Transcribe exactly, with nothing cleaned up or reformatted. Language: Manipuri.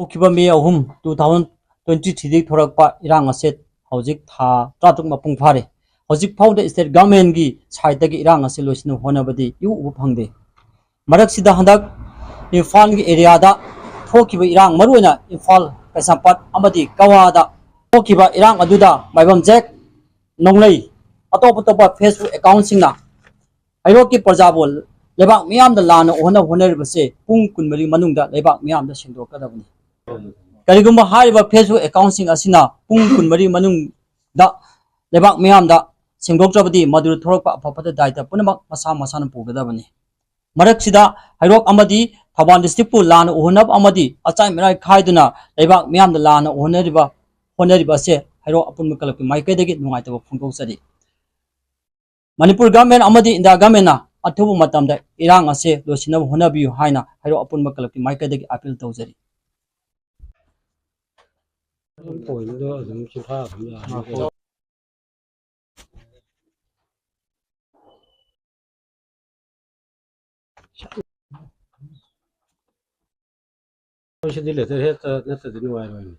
ꯍꯧꯈꯤꯕ ꯃꯦ ꯑꯍꯨꯝ, two thousand twenty three ꯗꯒꯤ ꯊꯣꯔꯛꯄ ꯏꯔꯥꯡ ꯑꯁꯦ ꯍꯧꯖꯤꯛ ꯊꯥ ꯇꯔꯥꯇꯔꯨꯛ ꯃꯄꯨꯡ ꯐꯥꯔꯦ꯫ ꯍꯧꯖꯤꯛ ꯐꯥꯎꯗ state government ꯀꯤ side ꯇꯒꯤ ꯏꯔꯥꯡ ꯑꯁꯤ ꯂꯣꯏꯁꯤꯟꯅꯕ ꯍꯣꯠꯅꯕꯗꯤ ꯏꯎ ꯎꯕ ꯐꯪꯗꯦ꯫ ꯃꯔꯛꯁꯤꯗ ꯍꯟꯗꯛ ꯏꯝꯐꯥꯜꯒꯤ area ꯗ ꯊꯣꯛꯈꯤꯕ ꯏꯔꯥꯡ, ꯃꯔꯨꯑꯣꯏꯅ ꯏꯝꯐꯥꯜ, ꯀꯩꯁꯥꯝꯄꯥꯠ ꯑꯃꯗꯤ ꯀꯛꯋꯥꯗ ꯊꯣꯛꯈꯤꯕ ꯏꯔꯥꯡ ꯑꯗꯨꯗ ꯃꯥꯏꯕꯝ ꯖꯦꯛ, ꯅꯣꯡꯂꯩ, ꯑꯇꯣꯞ ꯑꯇꯣꯞꯄ Facebook account ꯁꯤꯡꯅ ꯍꯩꯔꯣꯛꯀꯤ ꯄ꯭ꯔꯖꯥꯕꯨ ꯂꯩꯕꯥꯛ ꯃꯤꯌꯥꯝꯗ ꯂꯥꯟꯅ ꯎꯍꯟꯅꯕ ꯍꯣꯠꯅꯔꯤꯕꯁꯦ ꯄꯨꯡ ꯀꯨꯟꯃꯔꯤ ꯃꯅꯨꯡꯗ ꯂꯩꯕꯥꯛ ꯃꯤꯌꯥꯝꯗ ꯁꯦꯡꯗꯣꯛꯀꯗꯕꯅꯤ꯫ ꯀꯔꯤꯒꯨꯝꯕ ꯍꯥꯏꯔꯤꯕ Facebook account ꯁꯤꯡ ꯑꯁꯤꯅ ꯄꯨꯡ ꯀꯨꯟꯃꯔꯤ ꯃꯅꯨꯡꯗ ꯂꯩꯕꯥꯛ ꯃꯤꯌꯥꯝꯗ ꯁꯦꯡꯗꯣꯛꯇ꯭ꯔꯕꯗꯤ ꯃꯗꯨꯗ ꯊꯣꯛꯂꯛꯄ ꯑꯐ ꯐꯠꯇ ꯗꯥꯏꯇ ꯄꯨꯝꯅꯃꯛ ꯃꯁꯥ ꯃꯁꯥꯅ ꯄꯨꯒꯗꯕꯅꯤ꯫ ꯃꯔꯛꯁꯤꯗ ꯍꯩꯔꯣꯛ ꯑꯃꯗꯤ ꯊꯧꯕꯥꯜ district ꯄꯨ ꯂꯥꯟꯅ ꯎꯍꯟꯅꯕ ꯑꯃꯗꯤ ꯑꯆꯥꯏ ꯃꯤꯔꯥꯏ ꯈꯥꯏꯗꯨꯅ ꯂꯩꯕꯥꯛ ꯃꯤꯌꯥꯝꯗ ꯂꯥꯟꯅ ꯎꯍꯟꯅꯔꯤꯕ, ꯍꯣꯠꯅꯔꯤꯕ ꯑꯁꯦ ꯍꯩꯔꯣꯛ ꯑꯄꯨꯟꯕ ꯀꯂꯕꯀꯤ ꯃꯥꯏꯀꯩꯗꯒꯤ ꯅꯨꯡꯉꯥꯏꯇꯕ ꯐꯣꯡꯗꯣꯛꯆꯔꯤ꯫ ꯃꯅꯤꯄꯨꯔ government ꯑꯃꯗꯤ ꯏꯟꯗꯤꯌꯥ government ꯅ ꯑꯊꯨꯕ ꯃꯇꯝꯗ ꯏꯔꯥꯡ ꯑꯁꯦ ꯂꯣꯏꯁꯤꯟꯅꯕ ꯍꯣꯠꯅꯕꯤꯌꯨ ꯍꯥꯏꯅ ꯍꯩꯔꯣꯛ ꯑꯄꯨꯟꯕ ꯀꯂꯕꯀꯤ ꯃꯥꯏꯀꯩꯗꯒꯤ appeal ꯇꯧꯖꯔꯤ꯫ ꯑꯗꯨꯝ ꯄꯣꯏꯟꯗꯣ ꯑꯗꯨꯝ ꯆꯤꯟꯐꯥ ꯑꯗꯨꯝ ꯌꯥꯔꯅꯤ꯫ ꯁꯤꯗꯤ letter head ꯅꯠꯇ꯭ꯔꯗꯤ ꯅꯨꯡꯉꯥꯏꯔꯣꯏꯅꯦ꯫